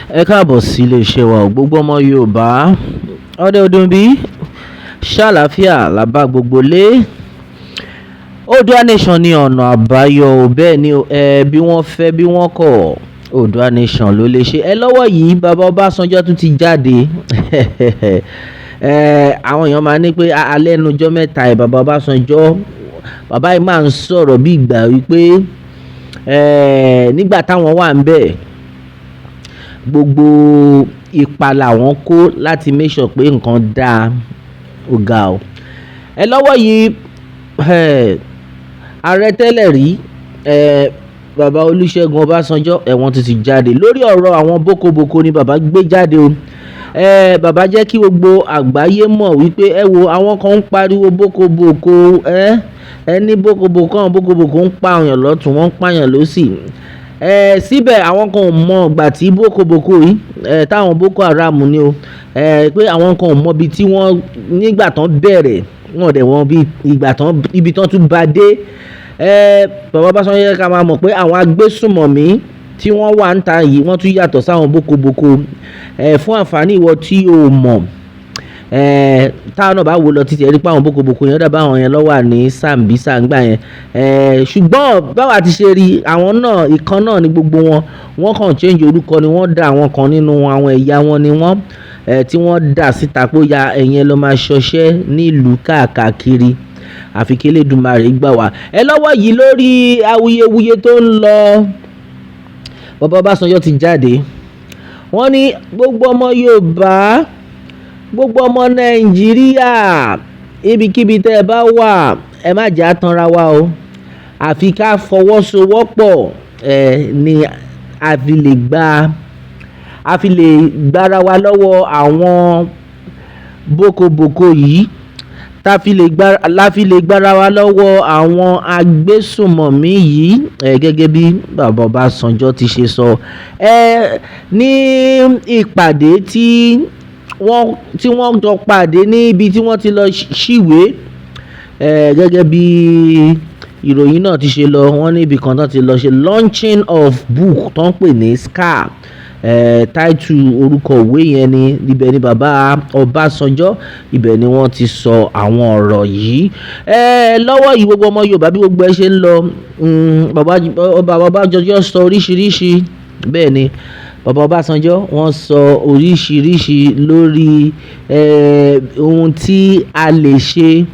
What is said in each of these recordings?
Ẹ káàbọ̀ sí iléeṣẹ́ wa o, gbogbo ọmọ Yorùbá ọdẹ ọdún bí ṣàlàáfíà làbá gbogbo lé. Oòduà Nation ní ọ̀nà àbáyọ ò, bẹ́ẹ̀ ni ẹ bí wọ́n fẹ́ bí wọ́n kọ̀, Oòduà Nation ló lè ṣe. Ẹ lọ́wọ́ yìí, bàbá Ọbásanjọ́ tún ti jáde. Àwọn èèyàn máa ní pé alẹ́ ẹnu ọjọ́ mẹ́ta ẹ̀, bàbá Ọbásanjọ́, bàbá yìí máa ń sọ̀rọ̀ bí ìgbà wípé nígbà táwọn wà ń bẹ̀, gbogbo ipa làwọn kó láti make sure pé nǹkan dáa. Ó ga o. Ẹ lọ́wọ́ yìí, ààrẹ tẹ́lẹ̀ rí, bàbá Olúṣẹ́gun Ọbásanjọ́, ẹ̀wọ̀n ti jáde lórí ọ̀rọ̀ àwọn bókobòko ni bàbá gbé jáde o. Bàbá jẹ́ kí gbogbo àgbáyé mọ̀ wípé ẹ wo, àwọn kan ń pariwo bókobòko, ẹ ní bókobòko, àwọn bókobòko ń pààyàn lọ́tùn, wọ́n ń pààyàn lósì. Síbẹ̀ àwọn kan ò mọ ìgbà tí bókobòko yìí, táwọn Boko Haram ni o, pé àwọn kan ò mọ ibi tí wọ́n nígbà tán bẹ̀rẹ̀, wọ́n dẹ̀ wọ́n bí ìgbà tán ibi tán tún bá dé. Bàbá Ọbásanjọ́ yẹ ká máa mọ̀ pé àwọn agbésùnmọ̀mí tí wọ́n wà ń ta yìí, wọ́n tún yàtọ̀ sáwọn bókobòko. Fún àǹfààní ìwọ tí o mọ̀, táwọn náà bá wò lọ títí, ẹ rí pé àwọn bókobòko yẹn dàbí àwọn yẹn ló wà ní Sambisa ńgbà yẹn. Ṣùgbọ́n báwa ti ṣe rí àwọn náà, ìkan náà ni gbogbo wọn, wọ́n kàn change orúkọ ni. Wọ́n dá àwọn kan nínú àwọn ẹ̀yà wọn ni wọ́n tí wọ́n dà síta pé ó ya ẹ̀yin ẹ lọ máa ṣọṣẹ́ nílùú káàkiri, àfi kí Elédùmarè gbà wá. Ẹ lọ́wọ́ yìí, lórí awuyewuye tó ń lọ, bàbá Ọbásanjọ́ ti jáde. Wọ́n ní gbogbo ọmọ Yorùbá, gbogbo ọmọ Nàìjíríà, ibikíbi tẹ́ ẹ bá wà, ẹ má jẹ́ á tanra wa o, àfi ká fọwọ́sowọ́pọ̀ ní a fi lè gbára wa lọ́wọ́ àwọn bókobòko yìí, tá fi lè gbá la fi lè gbára wa lọ́wọ́ àwọn agbésùnmọ̀mí yìí. Gẹ́gẹ́ bí bàbá Ọbásanjọ́ ti ṣe sọ ní ìpàdé tí wọ́n jọ pàdé ní ibi tí wọ́n ti lọ ṣíwèé, gẹ́gẹ́ bí ìròyìn náà ti ṣe lọ, wọ́n ní ibì kan tó ti lọ ṣe launching of book tó ń pè ní Scar, title orúkọ ìwé yẹn ni. Ibẹ̀ ni bàbá Ọbásanjọ́, ibẹ̀ ni wọ́n ti sọ àwọn ọ̀rọ̀ yìí. Lọ́wọ́ yìí, gbogbo ọmọ Yorùbá, bí gbogbo ẹ ṣe ń lọ, bàbá Ọbásanjọ́ sọ oríṣiríṣi. Bẹ́ẹ̀ ni bàbá Ọbásanjọ́ wọ́n sọ oríṣiríṣi lórí ohun tí a lè ṣe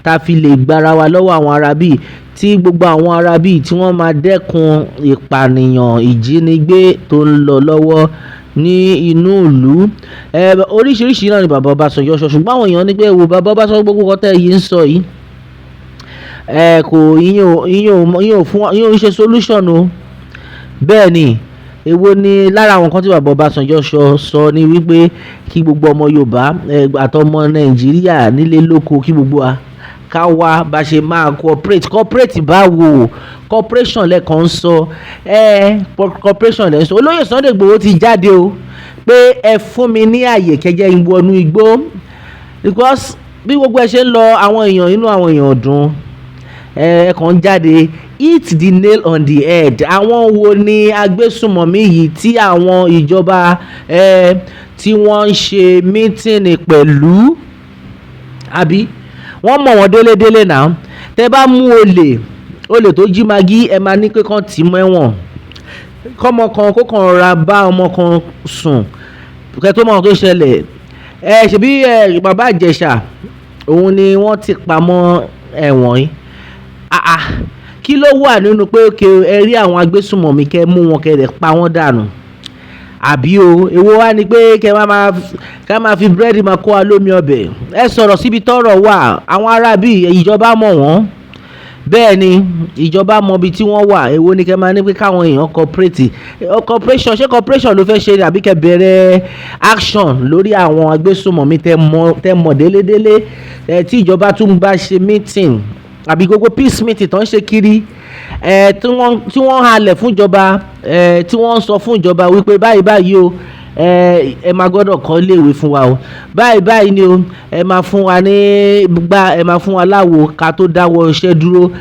tá fi lè gbára wa lọ́wọ́ àwọn arábí, tí gbogbo àwọn arábí tí wọ́n máa dẹ́kun ìpànìyàn, ìjínigbé tó ń lọ lọ́wọ́ ní inú ìlú. Oríṣiríṣi náà ni bàbá Ọbásanjọ́ sọ, ṣùgbọ́n àwọn èèyàn ní pé wo, bàbá Ọbásanjọ́, gbogbo nǹkan tẹ́ yìí ń sọ yìí, kò ìyẹn ò fún ìyẹn ò ń ṣe solution o. Bẹ́ẹ̀ ni, èwo ni lára àwọn nǹkan tí bàbá Ọbásanjọ́ sọ ni wípé kí gbogbo ọmọ Yorùbá àtọmọ Nàìjíríà nílé lóko, kí gbogbo wa ká wá bá ṣe máa cooperate. Cooperate báwo? Cooperation lẹ́ẹ̀kan ń sọ, cooperation lẹ́ ń sọ. Olóyè Sunday Igboho ti jáde o pé ẹ fún mi ní àyè kẹjẹ ìwọnú igbó, because bí gbogbo ẹ ṣe ń lọ, àwọn èèyàn, inú àwọn èèyàn dùn. Ẹ kàn ń jáde, hit the nail on the head. Àwọn wo ni agbésùnmọ̀mí yìí tí àwọn ìjọba tí wọ́n ń ṣe meeting pẹ̀lú? Àbí wọ́n mọ̀ wọ́n délédélé náà? Tẹ́ bá mú olè tó jí Maggi, ẹ máa ní pé kán tì í mẹ́wọ̀n. Kọ́mọ kan kó kàn ra bá ọmọ kan sùn, kẹ́ tó mọ̀ ohun tó ṣẹlẹ̀, ẹ ṣebí ẹ bàbá Ìjẹ̀ṣà, òun ni wọ́n ti pamọ́ ẹ̀wọ̀n yìí. Ah ah, kí ló wà nínú pé kí ẹ rí àwọn agbésùnmọ̀mí, kẹ́ mú wọn, kẹ́ lè pa wọ́n dànù? Àbí o, èwo wá ni pé kẹ́ máa ká máa fi búrẹ́dì máa kó wa lómi ọbẹ̀? Ẹ sọ̀rọ̀ síbi tọ́rọ̀ wà. Àwọn aráabí, ìjọba mọ̀ wọ́n. Bẹ́ẹ̀ ni, ìjọba mọ ibi tí wọ́n wà. Èwo ni kẹ́ máa ní pé káwọn èèyàn cooperate? Cooperation, ṣé cooperation ló fẹ́ ṣe ni, àbí kẹ́ bẹ̀rẹ̀ action lórí àwọn agbésùnmọ̀mí tẹ́ mọ̀ délédélé, tí ìjọba tún bá ṣe meeting, àbí gbogbo peace meeting tó ń ṣe kiri, tí wọ́n halẹ̀ fún ìjọba, tí wọ́n sọ fún ìjọba wípé báyìí báyìí o, ẹ máa gbọ́dọ̀ kọ́ iléèwé fún wa o, báyìí báyìí ni o, ẹ máa fún wa ní gbá, ẹ máa fún wa láwo ká tó dáwọ́ iṣẹ́ dúró.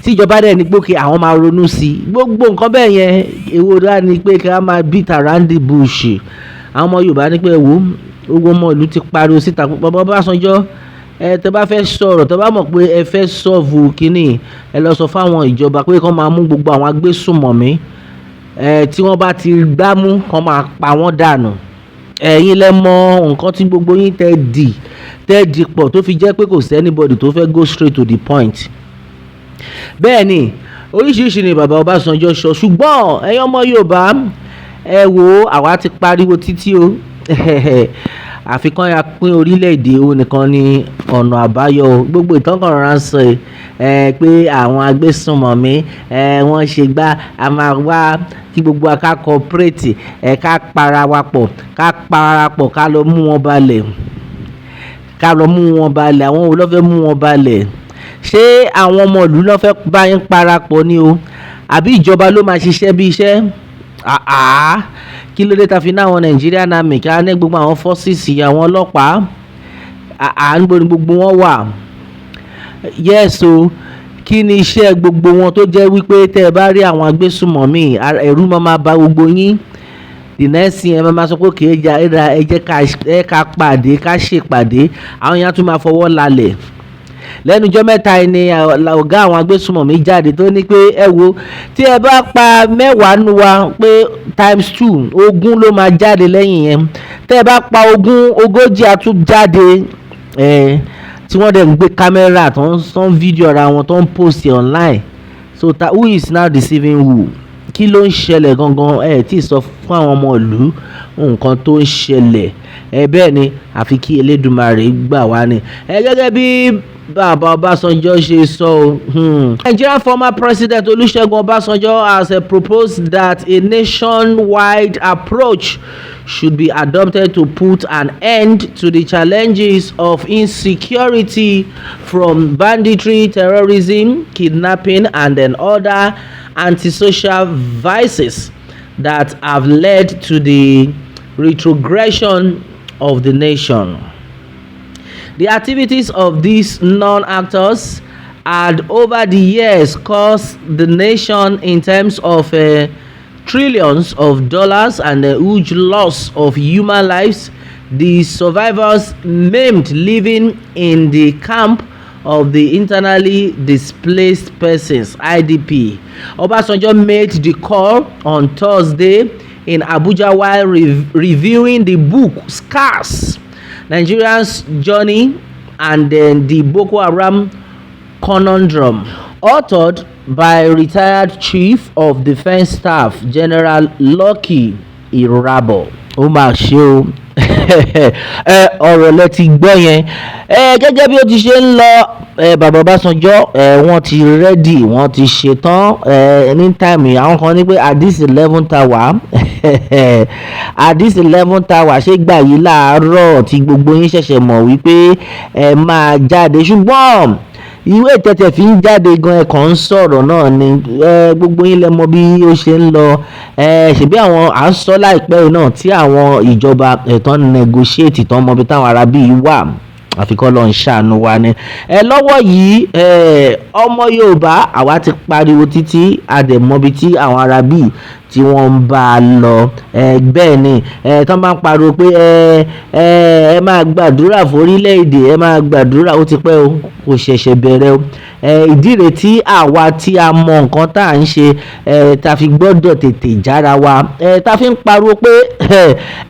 Tíjọba dẹ̀ ní pé okay, àwọn máa ronú sí i. Gbogbo nǹkan bẹ́ẹ̀ yẹn, èwo dá ni pé ká máa beat around the bush? Àwọn ọmọ Yorùbá ní pé, wò ó, gbogbo ọmọ ìlú ti pariwo síta. Bàbá Ọbásanjọ́, ẹ tẹ́ bá fẹ́ sọ̀rọ̀, tẹ́ bá mọ̀ pé ẹ fẹ́ solve kínní, ẹ lọ sọ fáwọn ìjọba pé kí wọ́n máa mú gbogbo àwọn agbésùnmọ̀mí ẹ tí wọ́n bá ti gbámú, kí wọ́n máa pa wọ́n dànù. Ẹ̀yin lẹ mọ nǹkan tí gbogbo yín tẹ́ di pọ̀ tó fi jẹ́ pé kò sí anybody tó fẹ́ go straight to the point. Bẹ́ẹ̀ ni oríṣiríṣi ni bàbá Ọbásanjọ́ sọ, ṣùgbọ́n ẹ̀yin ọmọ Yorùbá, ẹ wo, àwa ti pariwo títí o. Àfikún ya pín orílẹ̀-èdè, òun nìkan ni ọ̀nà àbáyọ o. Gbogbo ìtàn kan rọra ń sọ ẹ pé àwọn agbésùnmọ̀mí ẹ wọ́n ṣe gbá, a máa wá kí gbogbo wa ká cooperate, ẹ ká para wa pọ̀, ká para pọ̀, ká lọ mú wọn balẹ̀, ká lọ mú wọn balẹ̀. Àwọn wo ló fẹ́ mú wọn balẹ̀? Ṣé àwọn ọmọ ìlú ló fẹ́ bá yín parapọ̀ ni o, àbí ìjọba ló máa ṣiṣẹ́ bí iṣẹ́? Àá, kí ló dé ta fi ní àwọn Nigerian Army, kí á ní gbogbo àwọn forces, àwọn ọlọ́pàá? Àá, níbo ni gbogbo wọn wà? Yes o, kí ni iṣẹ́ gbogbo wọn tó jẹ́ wípé tẹ́ ẹ bá rí àwọn agbésùnmọ̀mí, ẹ̀rù máa bá gbogbo yín? The next thing, ẹ máa sọ pé okay, ẹ jẹ́ ká pàdé, ká ṣèpàdé. Àwọn yẹn á tún máa fọwọ́ lálẹ̀. Lẹ́nu ọjọ́ mẹ́ta yìí ni ọ̀gá àwọn agbésùnmọ̀mí jáde tó ní pé, ẹ wo, tí ẹ bá pa 10 nínú wa, pé times two, 20 ló máa jáde lẹ́yìn yẹn. Tẹ́ ẹ bá pa 20, 40 á tún jáde. Ẹ tí wọ́n dẹ̀ ń gbé kámẹ́rà tó ń fídíò ara wọn, tó ń post online. So who is now deceiving who? Kí ló ń ṣẹlẹ̀ gangan? Ẹ tí ì sọ fún àwọn ọmọ ìlú nǹkan tó ń ṣẹlẹ̀. Ẹ bẹ́ẹ̀ ni, àfi kí Elédùmarè gbà wá ni. Ẹ gẹ́gẹ́ bí bàbá Ọbásanjọ́ ṣe sọ o. Nigerian former President Olusegun Obasanjo has proposed that a nationwide approach should be adopted to put an end to the challenges of insecurity from banditry, terrorism, kidnapping, and then other antisocial vices that have led to the retrogression of the nation. The activities of these non-actors had over the years cost the nation in terms of trillions of dollars and a huge loss of human lives, the survivors maimed, living in the camp of the internally displaced persons, IDP. Obasanjo made the call on Thursday in Abuja while reviewing the book Scars: Nigeria's Journey and then the Boko Haram Conundrum, authored by retired Chief of Defence Staff General Lucky Irabor. Ó mà ṣe o. Ẹ ọ̀rọ̀ lẹ ti gbọ́ yẹn. Ẹ gẹ́gẹ́ bí ó ti ṣe ń lọ, ẹ bàbá Ọbásanjọ́, ẹ wọ́n ti ready, wọ́n ti ṣetán. Ẹ ní time, àwọn kan ní pé at this 11th hour, at this 11th hour, ṣé gbà yìí láàárọ̀ tí gbogbo yín ṣẹ̀ṣẹ̀ mọ̀ wípé ẹ máa jáde? Ṣùgbọ́n ìwé tẹ̀tẹ̀ fi ń jáde gan, ẹ̀ kàn ń sọ̀rọ̀ náà ni. Ẹ gbogbo yín lẹ mọ bí ó ṣe ń lọ. Ẹ ṣèbí àwọn à ń sọ láìpẹ́ yìí náà tí àwọn ìjọba ẹ̀tọ́ negotiate tán mọ bí táwọn arábí yìí wà, àfikọ́ lọ ń ṣàánú wa ni. Ẹ lọ́wọ́ yìí, ẹ ọmọ Yorùbá, àwa ti pariwo títí, a dẹ̀ mọ ibi tí àwọn arábí tí wọ́n ń bá a lọ. Ẹ bẹ́ẹ̀ ni, ẹ tán bá ń pariwo pé ẹ ẹ máa gbàdúrà fórílẹ̀-èdè, ẹ máa gbàdúrà, ó ti pẹ́ o, kò ṣẹ̀ṣẹ̀ bẹ̀rẹ̀ o. Ẹ ìdí rẹ̀ tí àwa tí a mọ nǹkan tá à ń ṣe, ẹ ta fi gbọ́dọ̀ tètè jára wa, ẹ ta fi ń pariwo pé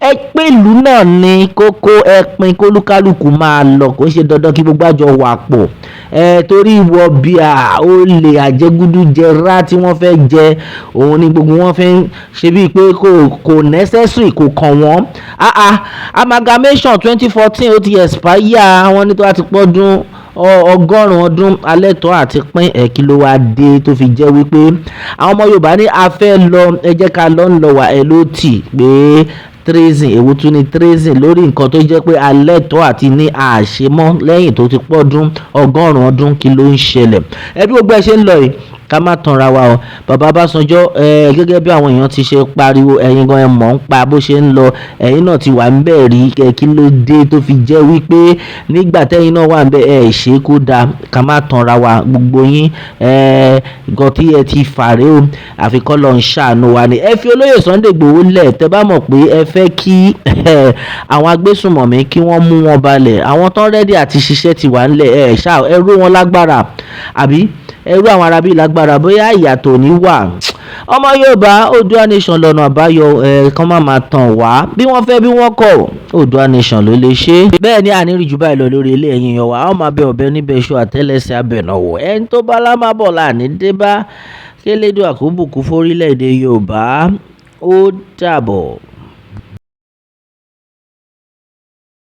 ẹ pé ìlú náà ní kókó, ẹ pín kólúkálùkù máa lọ, kò ṣe dandan kí gbogbo àjọ wà pọ̀. Ẹ torí ìwọ bíà olè àjẹgúdújẹrá tí wọ́n fẹ́ jẹ, òun ni gbogbo wọn fi ń ṣe bíi pé kò necessary, kò kàn wọ́n. Ah ah, amalgamation 2014, ó ti expire. Wọ́n ní tó bá ti pọ́dún 100 ọdún alẹ́ tó àti pín ẹ̀. Kí ló wáá dé tó fi jẹ́ wípé àwọn ọmọ Yorùbá ní a fẹ́ lọ, ẹ jẹ́ ká lọ ń lọ wà, ẹ ló tì pé treason? Èwo tún ni treason lórí nǹkan tó jẹ́ pé alẹ́ tó àti ní àṣemọ́ lẹ́yìn tó ti pọ́dún 100 ọdún? Kí ló ń ṣẹlẹ̀? Ẹ bí gbogbo ẹ ṣe ń lọ yìí. Ká má tanra wa o. Bàbá Ọbásanjọ́, gẹ́gẹ́ bí àwọn èèyàn ti ṣe pariwo, ẹ̀yin gan ẹ mọ̀ ń pa bó ṣe ń lọ, ẹ̀yin náà ti wà níbẹ̀ rí. Kí ló dé tó fi jẹ́ wípé nígbà tẹ́yin náà wà níbẹ̀, ẹ ṣe kó dáa? Ká má tanra wa, gbogbo yín, nǹkan tí ẹ ti fà rè o, àfi k'Ọlọ́run ṣàánú wa ni. Ẹ fi olóyè Sunday Igboho lẹ̀. Tẹ́ bá mọ̀ pé ẹ fẹ́ kí àwọn agbésùnmọ̀mí kí wọ́n mú wọn balẹ̀, àwọn tán ready àti ṣiṣẹ́ ti wà nílẹ̀. Ẹ ṣá ẹ ró wọn lágbára, àbí ẹ ró àwọn arábí lágbára, bóyá ìyàtọ̀ ní wà. Ọmọ Yorùbá, Oòduà Nation lọ́nà àbáyọ. Ẹ kàn má máa tàn wá, bí wọ́n fẹ́ bí wọ́n kọ̀, Oòduà Nation ló lè ṣe. Bẹ́ẹ̀ ni, àní rí jù báyìí lọ lórí ilé. Ẹ̀yin èèyàn wa, a ó máa bẹ ọ̀bẹ níbẹ̀ iṣu, àtẹ́lẹsẹ̀ abẹ̀nàwò, ẹni tó bá lá má bọ̀ láàní dé bá. Kélédùà kó bùkún fórílẹ̀-èdè Yorùbá. Ó dàbọ̀.